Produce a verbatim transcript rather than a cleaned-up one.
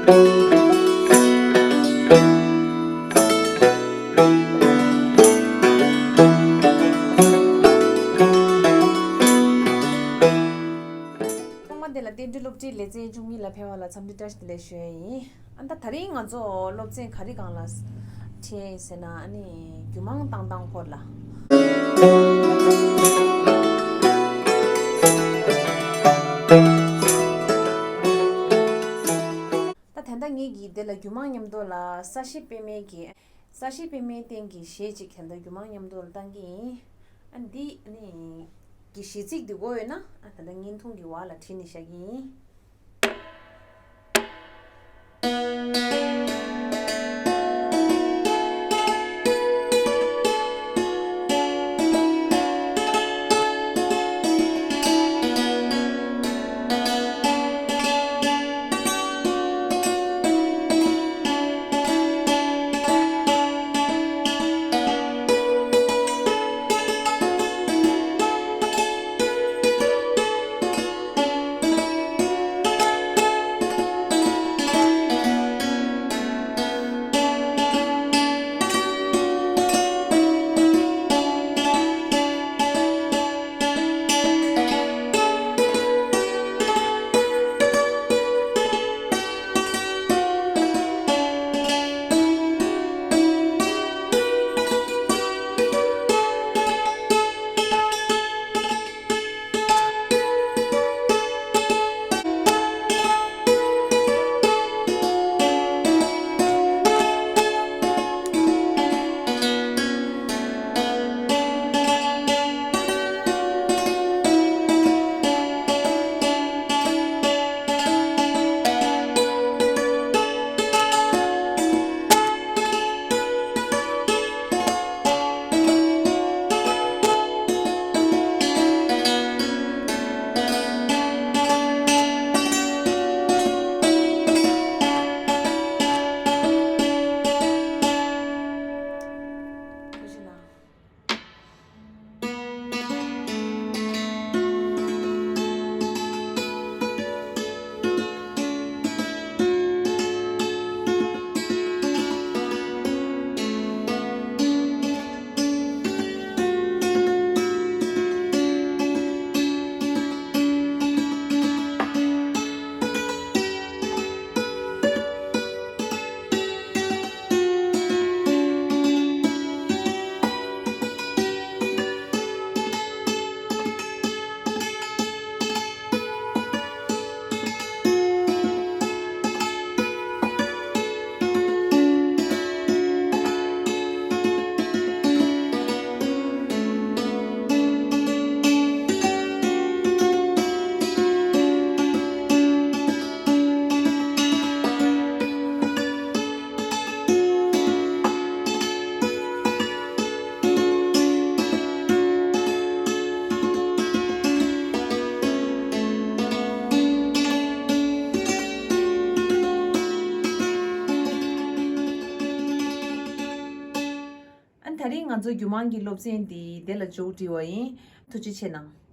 ཐོག་མ་དེ་ལ་བསྟན་འགྲོའི་སློབ་ཁྲིད་ལེ་ཚན་བཅུ་གཉིས་ལ་ཕེབས་པ་ལ་འཚམས་འདྲི་བཀྲ་ཤིས་བདེ་ལེགས་ཞུ་ཡས་ཡིན། ཨ་ད་ད་རིང་ང་ཚོ་སློབ་ཚན་ག་རེ་སྒང་ལ་ཁྲིད་ཡས་ཡིན་ཟེར་ན། ཨ་ནི་རྒྱུད་མང་བཏང་སྟངས་སྐོར་ལ། ད་ད་ལྟ་ངེད་ཀྱིས་དེ་ལ་རྒྱུད་མང་མཉམ་དུ་ལ་ས་གཞི་པད་མའི་གི། ས་གཞི་པད་མའི་སྟེང་གི་གཞས་གཅིག་གལ་ཏེ་རྒྱུད་མང་མཉམ་དུ་ལ་བཏང་གི་ཡིན། ཨ་འདི་ནི་གི་གཞས་ཚིག་འདི་དགོས་ཡོད་ན། ཨ་ད་ལྟ་བརྙན་ཐུང་གི་འོག་ལ་བྲིས་ནས་བཞག་གི་ཡིན། ཨ་ད་རིང་ང་ཚོ་རྒྱུད་མང་གི་སློབ་ཚན་འདི་དེ་ལ་མཇུག་སྒྲིལ་བ་ཡིན། ཐུགས་རྗེ་ཆེ་གནང་།